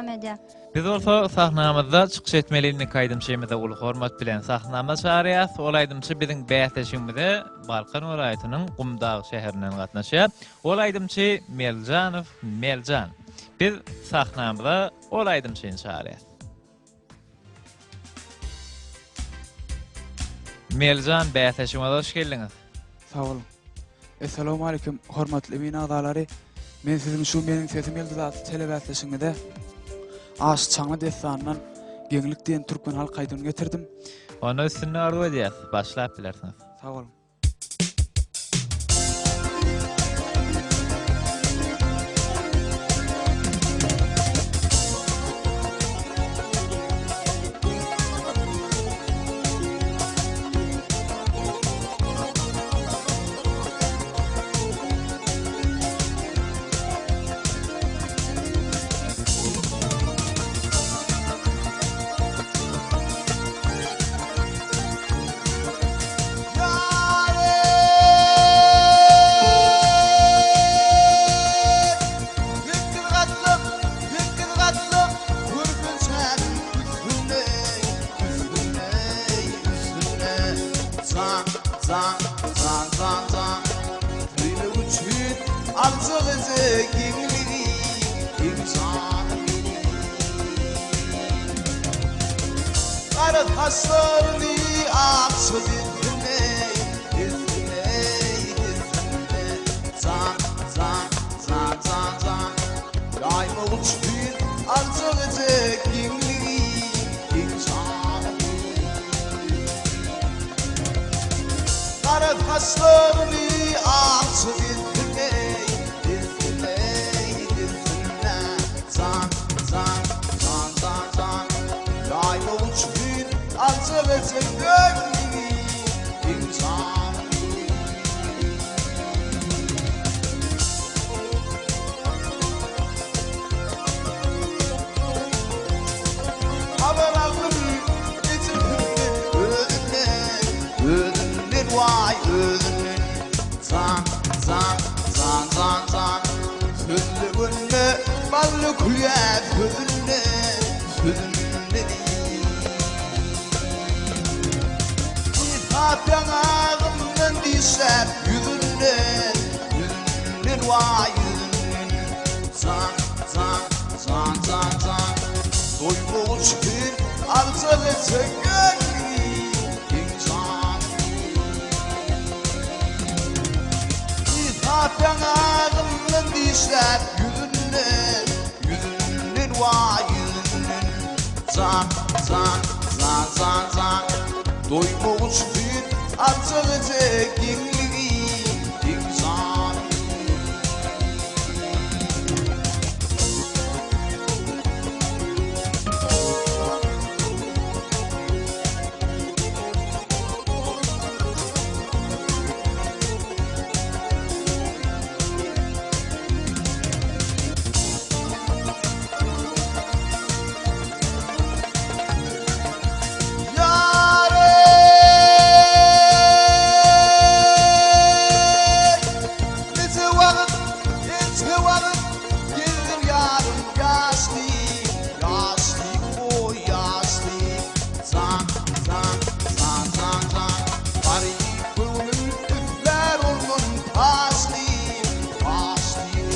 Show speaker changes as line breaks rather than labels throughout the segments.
dowam edýär.
Biz bolsa sahnamyzda çykyş etmeli indiki aýdymçymyzy uly hormat bilen sahnama çagyrýas. Ol aýdymçy biziň bäsleşigimize Balkan welaýatynyň Gumdag şäherinden gatnaşýar. Ol aýdymçy Meljanow Meljan. Biz sahnamyza ol aýdymçyny çagyrýas. Meljan bäsleşigimize hoş geldiňiz.
Sag boluň. Essalawmaleýkim hormatly emin agzalary. Men siziň şu Meniň sesim ýyldyz atly telebäsleşigiňize Aşyk Çaňly dessanyndan Geňlik diýen türkmen halk aýdymyny getirdim.
Onda üstünlik arzuw edýäs. Başlap bilersiňiz.
Sag boluň.
Gara saçlaryny akja dessine, dessine, dessine. Jan, jan, jan, jan, jan. Ýaýmak üçin aljak eje giňligi, giň janyny. Gara saçlaryny akja dessine, dessine, dessine. Jan, jan, jan, jan, jan. Ýaýmak üçin aljak eje göwnüňi, iň janyňy. Habar aldym ejesimden, özünden, özünden, waý, özünden. Jan, jan, jan, jan, jan. Sözlegende bal dökülýär sözünden, sözünden. Yhap ýaňagymdan dişläp ýüzünden, ýüzünden, waý, ýüzünden. Jan, jan, jan, jan, jan. Doýmak üçin aljak etjek gönlüňi, iň janyňy. Yhap ýaňagymdan dişläp ýüzünden, ýüzünden, waý, ýüzünden. Jan, jan, jan, jan, jan. Doýmak üçin aljak eje giňligi, iň janyňy. Ýar-eý! Niçe wagt, ençe wagt gezdim ýarym ýaşly, ýaşly, oý, ýaşly. Jan, jan, jan, jan, jan. Garyp göwnüm islär ondan taşly, taşly.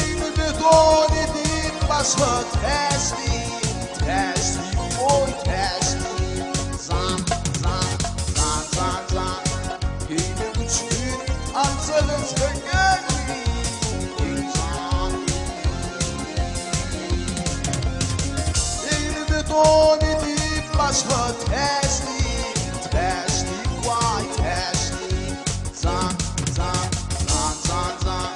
Egnime don edip başga täçli, täçli, oý, täçli. Jan, jan, jan, jan, jan. Geýmek üçin aljak öçgegenli, iň janly. Egnime don edip başga täçli, täçli, waý, täçli. Jan, jan, jan, jan, jan.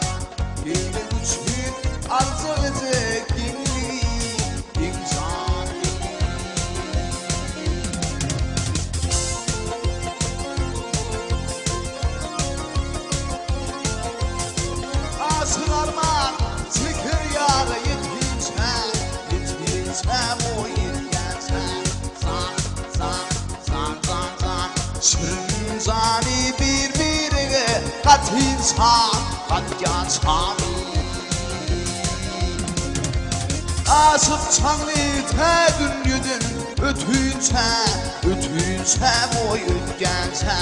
Geýmek üçin aljak eje giňligi, iň janly. Aşyk arman çeker ýara ýetginçä, ýetginçä, oý, ýetýänçä. Jan, jan, jan, jan, jan. Şirin jany bir-birege gatynça, gatýança. Aşyk Çaňly tä dünýeden ötünçä, ötünçä boý ötýänçä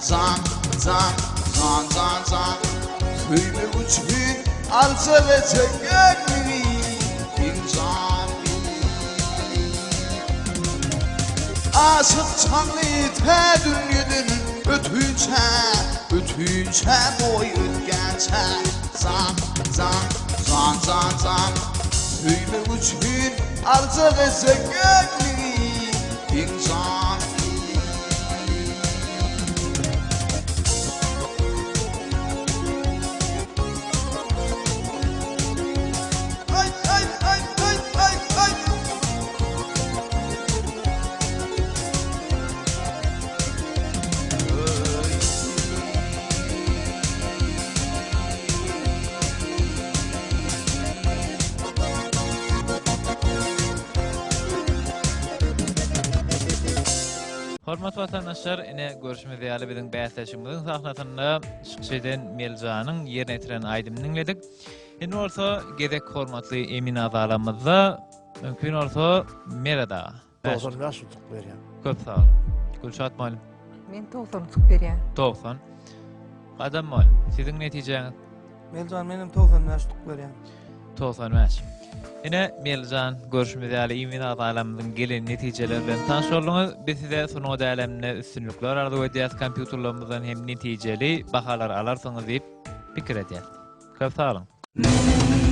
Jan, jan, jan, jan, jan Söýmek üçin aljak eçegenligi iň jan Aşyk Çaňly tä dünýeden ötünçä, ötünçä boý ötýänçä Jan, jan, jan, jan, jan Söýmek üçin aljak eçegenligi iň jan. Aý, aý, aý, aý, aý, aý.
Hormatly watandaşlar, ine görşümiz ýaly biziň bäsleşigimiziň sahnasynda çykyş eden Meljanyň ýerine ýetiren aýdymyny diňledik. Indi bolsa gezek hormatly emin agzalarymyzda, mümkin bolsa Meret aga.
95 utuk berýän.
Köp sag bol. Gülşat mugallym.
Men 90 utuk berýän.
90. Gadam mugallym, siziň netijäňiz?
Meljan menem 95 utuk berýän.
95. Ine, Meljan, görşümiz ýaly imin agzalarymyzyň gelen netijeleri bilen tanyş bolduňyz. Biz size sungat äleminde üstünlikler arzuw edýäs, kompýuterlerimizden hem netijeli bahalar alarsyňyz diýip pikir edýäs. Köp sag boluň.